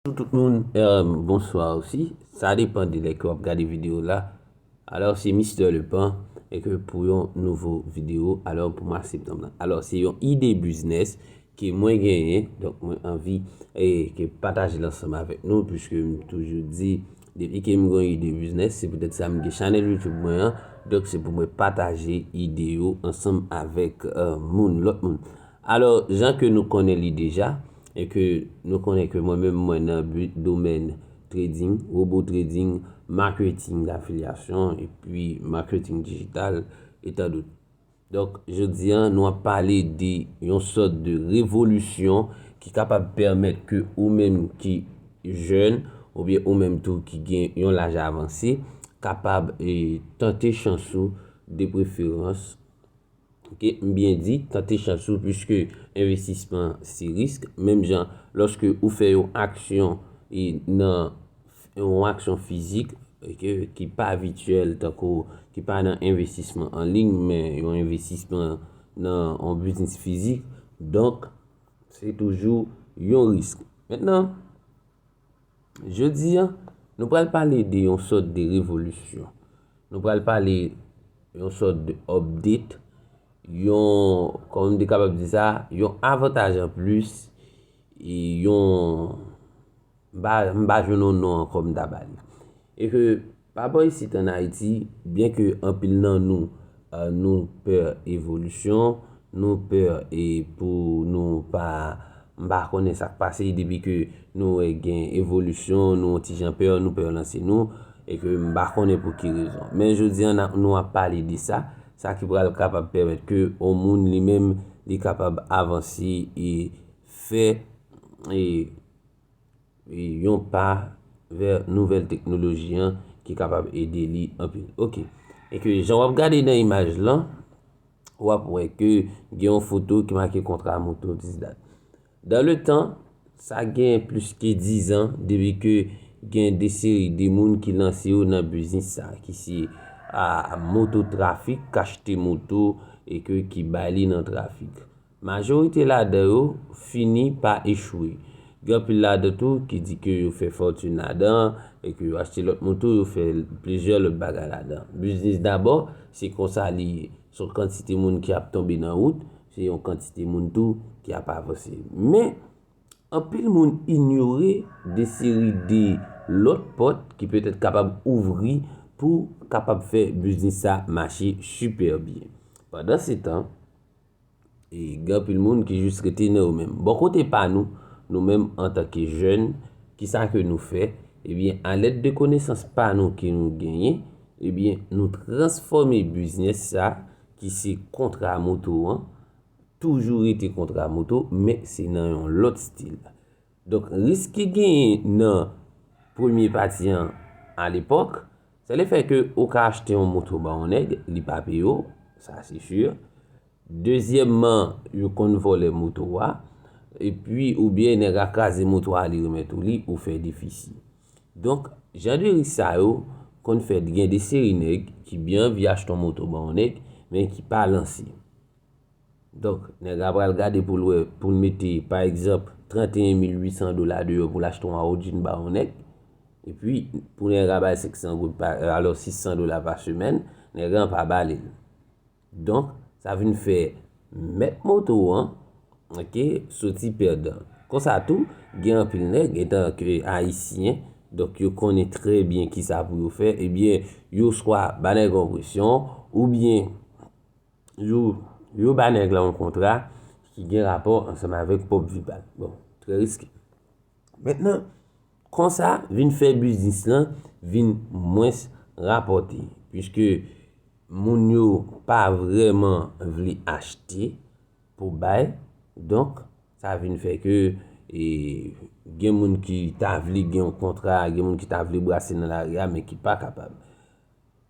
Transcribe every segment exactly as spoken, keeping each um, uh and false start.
Bonjou tout moun, euh, bonswa osi. Sa depann de lè ke w ap gade videyo la. Alò, se Mister Lepan, e ke pou yon nouvo videyo, alò, pou mwa septanm nan. Alò, se yon ide biznis ke mwen genyen, donk mwen anvi e ke pataje l ansanm avèk nou, puiske m toujou di, depi ke m gen yon ide biznis, se poutèt sa m gen chanèl YouTube mwen an, donk se pou mwen pataje ide yo ansanm avèk euh, moun, lòt moun. Alò, jan ke nou konnen li deja, e ke nou konnen ke mwen menm mwen nan bi- domèn trading, robo trading, marketing d'affiliation, epi marketing digital, e tan dot. Donk, jodi a, nou ap pale de yon sòt de revolisyon ki kapab pèmèt ke ou menm ki jèn, oubyen ou menm tou ki gen yon laj avanse, kapab e, tante chans ou de preferans. Ok, m byen di, tante chans ou, puiske envestisman se risk. Menm jan, lòske ou fè yon aksyon e nan yon aksyon fizik, ok, ki pa vityèl, tankou ki pa nan envestisman an liy, men yon envestisman nan yon biznis fizik, donk, se toujou yon risk. Mentnan, jodi a, nou pral pale de yon sòt de revolisyon. Nou pral pale yon sòt de update, yon, kòman m te kapab di sa, yon avantaj an plis, e yon, m pa, m pa jwenn yon non ankò m ta ba li. E ke, pa bò isit ann Ayiti, byen ke anpil nan nou, euh, nou pè evolisyon, nou pè e pou nou pa, m pa konnen sa k pase, depi ke nou wè gen evolisyon, nou yon ti jan pè, nou pè lanse nou, e ke m pa konnen pou ki rezon. Men jodi a, n a- nou ap pale de sa, sa ki pral kapab pèmèt ke yon moun li menm, li kapab avanse e fè e, e yon pa vè nouvèl teknoloji an ki kapab ede li anpil. Ok. E ke jan w ap gade nan imaj lan, w ap wè ke gen yon foto ki make kontra moto dis dat. Dan le tan, sa gen plis ke diz an depi ke gen de seri de moun ki lanse yo nan biznis sa, ki se a moto trafik, k achte moto e ke ki bay li nan trafik. Majorite ladan yo fini pa echwe. Gen anpil ladan tou ki di ke yo fè fòtin ladan e ke yo achte lòt moto, yo fè plizyè lòt bagay ladan. Biznis dabò, se konsa li ye. Se yon kantite moun ki ap tonbe nan wout, se yon kantite moun tou ki ap avanse. Men, anpil moun inyore de seri de lòt pòt ki petèt kapab ouvri pou kapab fè biznis sa mache sipè byen. Pandan se tan, e gen anpil moun ki jis rete nan yo menm. Bò kote pa nou, nou menm antanke jèn, kisa ke nou fè? Ebyen, alèd de konesans pa nou ke nou genyen, ebyen, nou transfòme biznis sa ki se kontra moto an, toujou rete kontra moto, men se nan yon lòt stil. Donk, risk ki genyen nan premye pati an alepòk, se lefè ke ou ka achte yon moto ba yon nèg, li pa peye w, sa se si. Dezyèmman, yo konn vòlè moto a, epi oubyen nèg la kraze moto a, li remèt ou li, ou fè defisi. Donk, jan de risk sa yo konn fè gen de seri nèg ki byen anvi achte yon moto ba yon nèg, men ki pa lanse. Donk, nèg la pral gade pou l wè, pou l mete, pa egzanp, trannteyen mil uitsan dola deyò pou l achte yon Audi ba yon nèg. Epi, pou nèg la bay senk san goud pa, alò sis san dola pa semèn, nèg la pa ba li l. Donk, sa vin fè mèt moto an, ok, soti pèdan. Konsa tou, gen anpil nèg, etanke Ayisyen, donk yo konnen trè byen kisa pou yo fè, ebyen, yo swa ba nèg la yon presyon, oubyen yo, yo ba nèg la yon kontra ki gen rapò ansanm avèk pwòp vi pa l. Bon, trè riske. Mentnan, konsa vin fè biznis lan vin mwens rapòte, piske moun yo pa vrèman vle achte pou bay. Donk, sa vin fè ke, e, gen moun ki ta vle gen yon kontra, gen moun ki ta vle brase nan lari a, men ki pa kapab.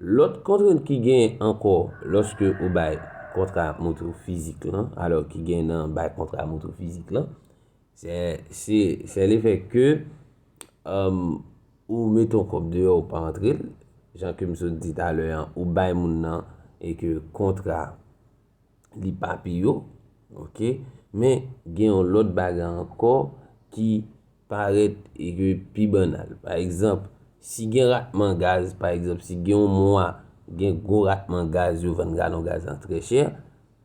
Lòt kontrent ki gen ankò lòske ou bay kontra moto fizik lan, alò ki gen nan bay kontra moto fizik lan, se, se, se lefè ke, um, ou mete yon kòb deyò, ou pa antre l, jan ke m sot di talè an, ou bay moun nan e ke kontra li pa peye w, ok? Men gen yon lòt bagay ankò ki parèt e ke pi banal. Pa egzanp, si gen ratman gaz, pa egzanp, si gen yon mwa, gen gwo ratman gaz, yo vann galon gaz lan trè chè,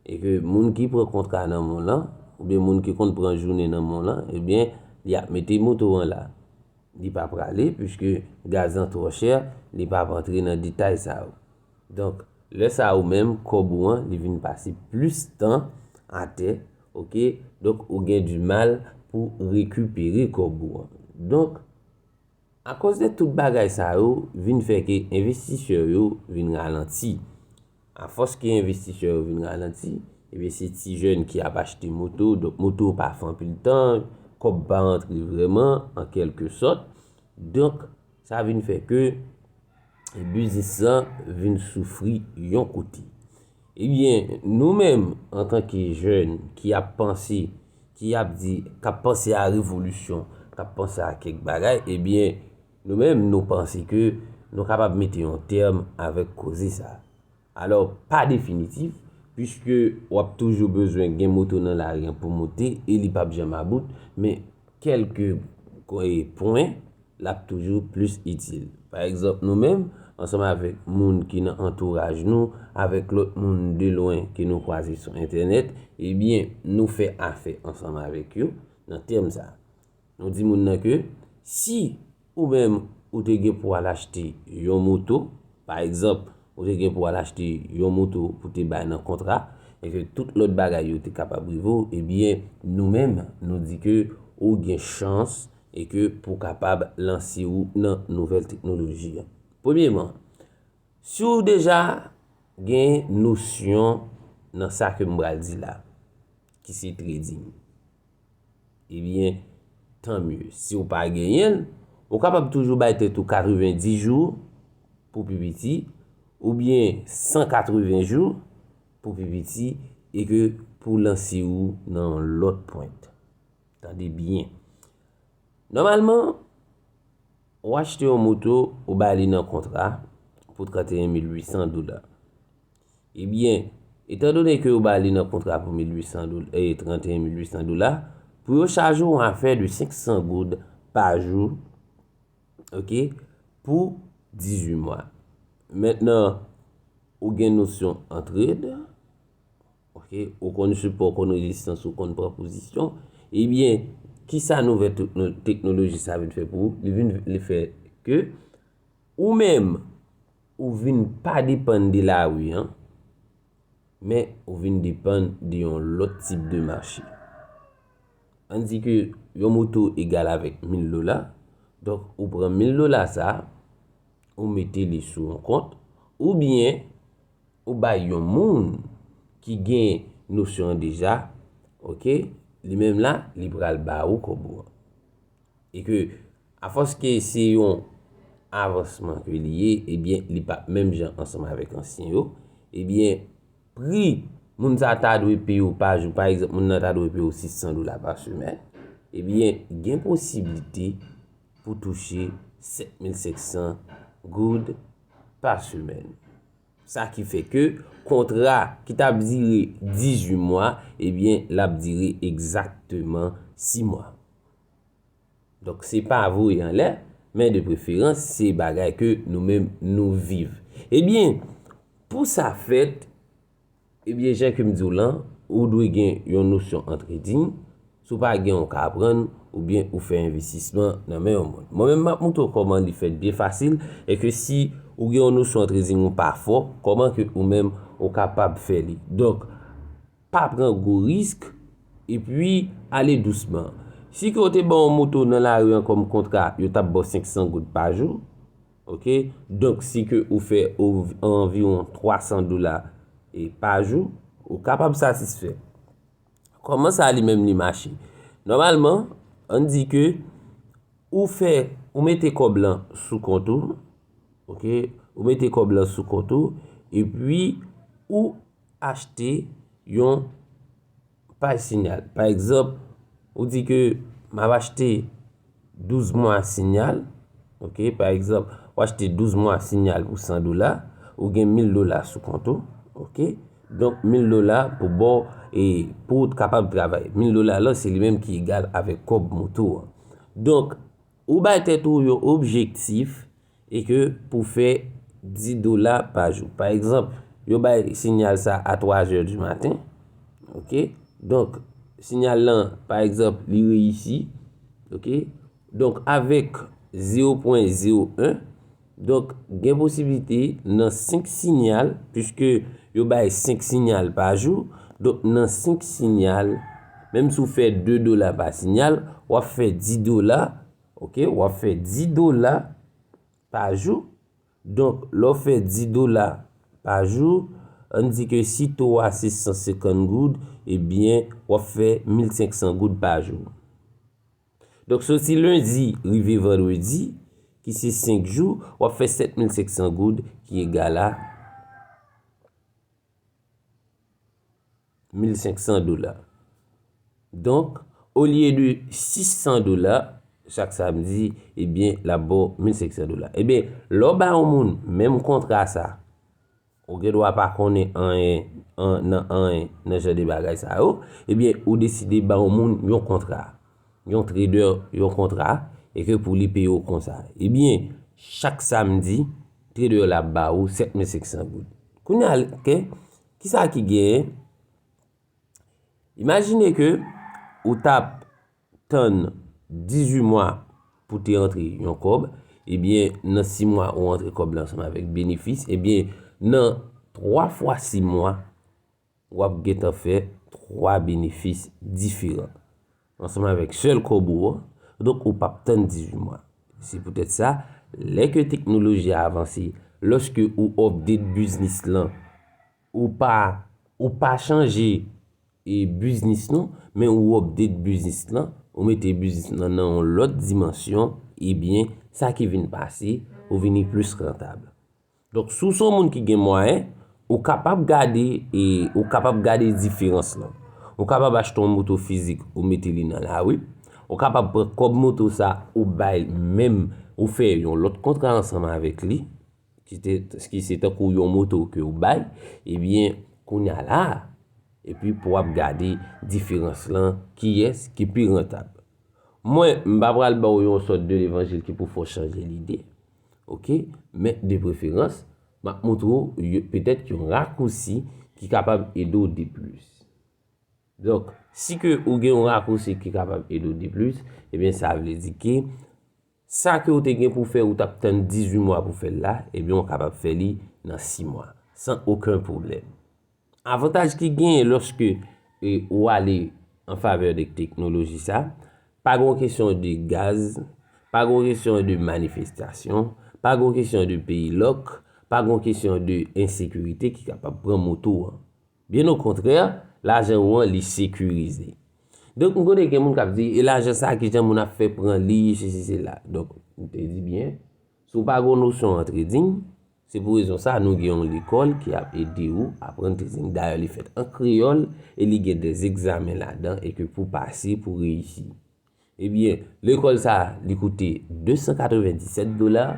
e ke moun ki pran kontra nan men w lan, oubyen moun ki konn pran jounen nan men w lan, ebyen, li ap mete moto an la. Li pa prale, piske gaz lan twò chè, li p ap antre nan detay sa yo. Donk, lè sa ou menm, kòb ou an, li vin pase plis tan atè, oke? Donk, ou gen di mal pou rekipere kòb ou an. Donk, akoz de tout bagay sa yo, vin fè ke envestisè yo vin ralanti. Afòs ke envestisè yo vin ralanti, ebyen, se ti jèn ki ap achte moto, donk moto pa fè anpil tan, kòb pa rantre vrèman, an kèlke sòt. Donk, sa vin fè ke biznis lan vin soufri yon kote. Ebyen, nou menm, antanke jèn ki ap panse, ki ap di, k ap panse a revolisyon, k ap panse a kèk bagay, ebyen, nou menm, nou panse ke nou kapab mete yon tèm avèk koze sa. Alò, pa definitif, piske w ap toujou bezwen gen moto nan lari an pou moute e li p ap janm about, men kèlke pwen, l ap toujou plis itil. Pa egzanp, nou menm, ansanm avèk moun ki nan antouraj nou, avèk lòt moun de lwen ke nou kwaze sou entènèt, ebyen, nou fè afè ansanm avèk yo nan tèm sa. Nou di moun nan ke si ou menm ou te gen pou al achte yon moto, pa egzanp, ou te gen pou al achte yon moto pou te bay nan kontra, e ke tout lòt bagay yo te kapab rive w, ebyen, nou menm, nou di ke ou gen chans e ke pou w kapab lanse w nan nouvèl teknoloji an. Premyeman, si w deja gen nosyon nan sa ke m pral di la, ki se trading, ebyen, tan mye. Si w pa genyen l, ou kapab toujou bay tèt ou katrevenndis jou pou pi piti, oubyen san katreven jou pou pi piti, e ke pou lanse w nan yon lòt pwent. Tande byen. Nòmalman, ou achte yon moto, ou bay li nan kontra pou trannteyen mil uitsan dola. Ebyen, etandone ke ou bay li nan kontra pou mil uitsan dola, e trannteyen mil uitsan dola, pou yo chaje w yon afè de senk san goud pa jou, oke, pou dizuit mwa. Mentnan, ou gen nosyon an trade, oke, ou konn sipò, ou konn rezistans, ou konn pran pozisyon, ebyen, kisa nouvèl tekno-, teknoloji sa vin fè pou ou? Li vin, li fè ke ou menm, ou vin pa depann de lari an, men ou vin depann de yon lòt tip de mache. Ann di ke yon moto egal avèk mil dola, donk ou pran mil dola sa, ou mete li sou yon kont, oubyen ou bay yon moun ki gen nosyon an deja, oke, li menm la, li pral ba ou kòb ou an. E ke, afòs ke se yon avansman ke li ye, ebyen, li p ap menm jan ansanm avèk ansyen yo, ebyen, pri moun sa ta dwe peye w pa jou, pa egzanp, moun nan ta dwe peye w sis san dola pa semèn, ebyen, gen posiblite pou touche sèt mil senk san goud pa semèn. Sa ki fè ke kontra ki t ap dire dizuit mwa, ebyen, l ap dire egzakteman sis mwa. Donk, se pa voye anlè, men de preferans, se bagay ke nou menm nou viv. Ebyen, pou sa fèt, ebyen, jan ke m di w lan, ou dwe gen yon nosyon an trading. Si w pa gen, ou ka aprann, oubyen ou fè envestisman nan men yon moun. Mwen menm, m ap montre w kòman li fèt byen fasil, e ke si ou gen yon nosyon an trading, ou pa fò, kòman ke ou menm ou kapab fè li. Donk, pa pran gwo risk, epi ale dousman. Si ke w te ban yon moto nan lari an kòm kontra, yo t ap ba w senk san goud pa jou, oke? Donk, si ke ou fè o-, anviwon twa san dola, e, pa jou, ou kapab satisfè. Kòman sa li menm li mache? Nòmalman, ann di ke ou fè, ou mete kòb lan sou kont ou, oke? Ou mete kòb lan sou kont ou, epi ou achte yon pay Signal. Pa egzanp, ou di ke m ap achte douz mwa Signal, oke? Pa egzanp, ou achte douz mwa Signal pou san dola, ou gen mil dola sou kont ou, oke? Donk, mil dola pou ba w, e pou w kapab travay. Mil dola lan, se li menm ki egal avèk kòb moto an. Donk, ou bay tèt ou yon objektif e ke pou fè dis dola pa jou. Pa egzanp, yo bay siyal sa a twa zè di maten. Oke? Donk, siyal lan, pa egzanp, li reyisi. Oke? Donk, avèk zewo pwen zewo en, donk, gen posiblite nan senk siyal, piske yo bay senk siyal pa jou, donk, nan senk siyal, menm si w fè de dola pa siyal, w ap fè dis dola, oke, w ap fè dis dola pa jou. Donk, lè w fè dis dola pa jou, ann di ke si to a se san senkant goud, ebyen, w ap fè mil senk san goud pa jou. Donk, soti lendi rive vandredi, ki se senk jou, w ap fè sèt mil senk san goud, ki egal a mil senk san dola. Donk, olye de sis san dola, chak samdi, ebyen, l ap ba w mil senk san dola. Ebyen, lè w ba yon moun menm kontra sa, ou gen dwa pa konnen anyen an, nan anyen nan jan de bagay sa yo, ebyen, ou deside ba yon moun yon kontra, yon trader yon kontra, e ke pou li peye w konsa. Ebyen, chak samdi, trader la ap ba ou sèt mil senk san goud. Kounye a, ke, kisa ki genyen? Imajine ke ou t ap tann dizuit mwa pou te antre yon kòb, ebyen, nan sis mwa ou antre kòb la ansanm avèk benefis, ebyen, nan twa fwa sis mwa, w ap gentan fè twa benefis diferan ansanm avèk sèl kòb ou an, donk ou p ap tann dizuit mwa. Se poutèt sa, lè ke teknoloji a avanse, lòske ou update biznis lan, ou pa, ou pa chanje e biznis nou, men ou update biznis lan, ou mete biznis lan nan yon lòt dimansyon, ebyen, sa ki vin pase, ou vini plis rantab. Donk, si w se yon moun ki gen mwayen, ou kapab gade, e ou kapab gade diferans lan. Ou kapab achte yon moto fizik, ou mete li nan lari. Ou kapab pran kòb moto sa, ou bay menm, ou fè yon lòt kontra ansanm avèk li, ki te, ki se tankou yon moto ke ou bay, ebyen, kounye a la, epi pou w ap gade diferans lan, kiyès ki pi rantab. Mwen, m pa pral ba w yon sòt de levanjil ki pou fè w chanje lide, oke? Men, de preferans, m ap montre w yo, petèt yon rakousi ki kapab ede w de plis. Donk, si ke ou gen yon rakousi ki kapab ede w de plis, ebyen, sa vle di ke sa ke w te gen pou fè, ou t ap tann dizuit mwa pou fè l la, ebyen, w kapab fè li nan sis mwa, san okenn pwoblèm. Avantaj ki genyen lòske, e, ou ale an favè de teknoloji sa, pa gen yon kesyon de gaz, pa gen yon kesyon de manifestasyon, pa gen yon kesyon de peyi lòk, pa gen yon kesyon de ensekirite ki kapab pran moto an. Byen okontrè, lajan ou an, li sekirize. Donk, m konnen gen moun k ap di, e lajan sa, kijan moun ap fè pran li, sesi, sela. Donk, m te di byen, si w pa gen yon nosyon an trading, se pou rezon sa, nou gen yon lekòl ki ap ede ou aprann trading. Dayè, li fèt an kreyòl e li gen de egzamen ladan e ke pou pase, pou reyisi. Ebyen, lekòl sa, li koute de san katrevenndisèt dola.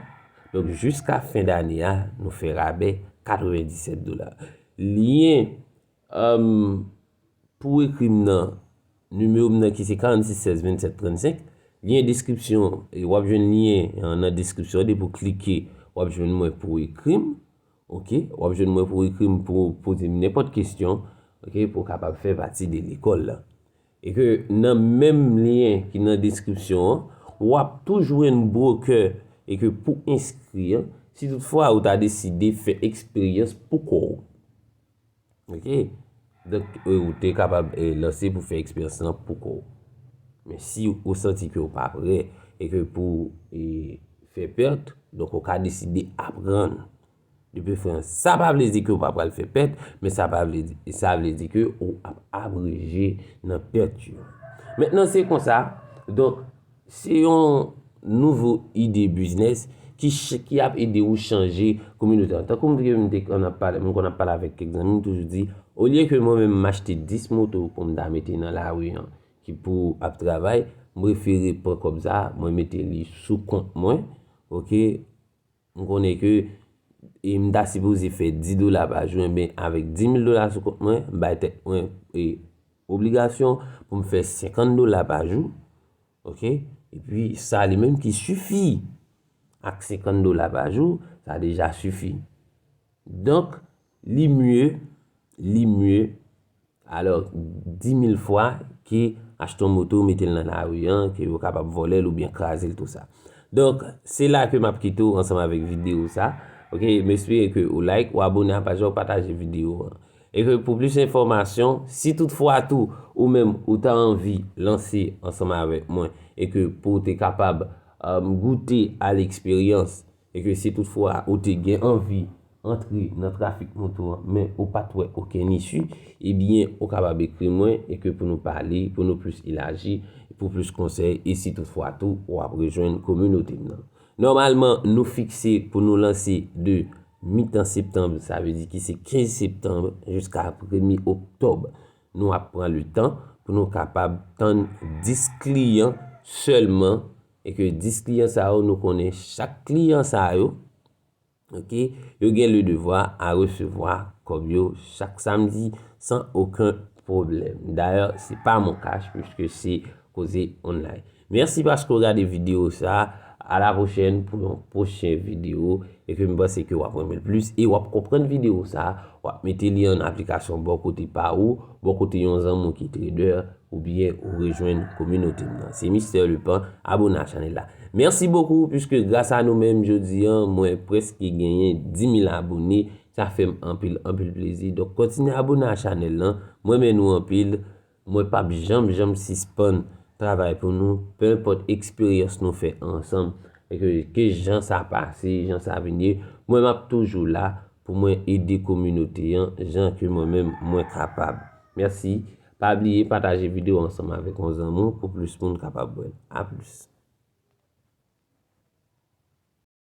Donk, jiska fen dane a, nou fè rabè katrevenndisèt dola. Lyen, èm, pou ekri m nan, nimewo m nan ki se karannsis sèz vennsèt trannsenk. Lyen deskripsyon, e w ap jwenn lyen an nan deskripsyon, depi w klike, w ap jwenn mwen pou ekri m. Oke, w ap jwenn mwen pou ekri m, pou poze m nenpòt kesyon, oke, pou w kapab fè pati de lekòl la. E ke nan menm lyen ki nan deskripsyon an, w ap tou jwenn broker e ke pou enskri an, si toutfwa ou ta deside fè eksperyans pou kò w. Oke? Donk, e, ou te kapab, e, lanse pou fè eksperyans lan pou kò w. Men si ou santi ke w pa prè e ke pou, e, fè pèt, donk ou ka deside aprann. De preferans, sa pa vle di ke w pa pral fè pèt, men sa pa vle di, sa vle di ke ou ap abreje nan pèt yo. Mentnan, se konsa, donk, se yon nouvo ide biznis ki ch-, ki ap ede ou chanje kominote an. Tankou m te, m te konn ap pale, m konn ap pale avèk kèk zanmi, m toujou di, olye ke mwen menm m achte dis moto pou m ta mete nan lari an, ki pou ap travay, m prefere pran kòb sa, mwen mete li sou kont mwen, oke? M konnen ke, e, m ta sipoze fè dis dola pa jou, enben, avèk dis mil dola sou kont mwen, m bay tèt mwen, e, obligasyon pou m fè senkant dola pa jou, oke? Epi sa li menm ki sifi. Ak senkant dola pa jou, sa deja sifi. Donk, li mye, li mye, alò, di mil fwa ke achte yon moto, mete l nan lari an, ke yo kapab vòlè l oubyen kraze l, tou sa. Donk, se la ke m ap kite w ansanm avèk videyo sa. Ok, m espere ke ou like, ou abone a paj la, ou pataje videyo an. E ke pou plis enfòmasyon, si toutfwa tou ou menm ou ta anvi lanse ansanm avèk mwen e ke pou w te kapab um, goute a leksperyans e ke si toutfwa ou te gen anvi antre nan trafik moto an, men ou pa t wè okenn isi, ebyen, ou kapab ekri mwen e ke pou nou pale, pou nou plis elaji, pou plis konsèy, e si toutfwa tou w ap rejwenn kominote m nan. Nòmalman, nou fikse pou nou lanse de mitan septanm, sa vle di ki se kenz septanm jiska premye oktòb. Nou ap pran le tan pou nou kapab tann dis kliyan sèlman, e ke dis kliyan sa yo, nou konnen chak kliyan sa yo, ok, yo gen le devwa a resevwa kòb yo chak samdi san okenn pwoblèm. Dayè, se pa MonCash, piske se koze online. Mèsi paske w gade videyo sa. A la pwochèn pou yon pwochen videyo. E ke m panse ke w ap renmen l plis e w ap konprann videyo sa. W ap mete li an aplikasyon bò kote pa ou, bò kote yon zanmi w ki trader, oubyen ou rejwenn kominote m nan. Se Mister Lepan, abone a chanèl la. Mèsi bokou, piske gras a nou menm jodi an, mwen prèske genyen di mil abone. Sa fè m anpil, anpil plezi. Donk, kontinye abone a chanèl lan. Mwen renmen nou anpil. Mwen p ap janm, janm sispann travay pou nou, pe enpòt eksperyans nou fè ansanm. E ke, ke jan sa pase, jan sa vin ye, mwen m ap toujou la pou mwen ede kominote an jan ke mwen menm mwen kapab. Mèsi. Pa bliye pataje videyo ansanm avèk yon zanmi w pou plis moun kapab wè l. A plis.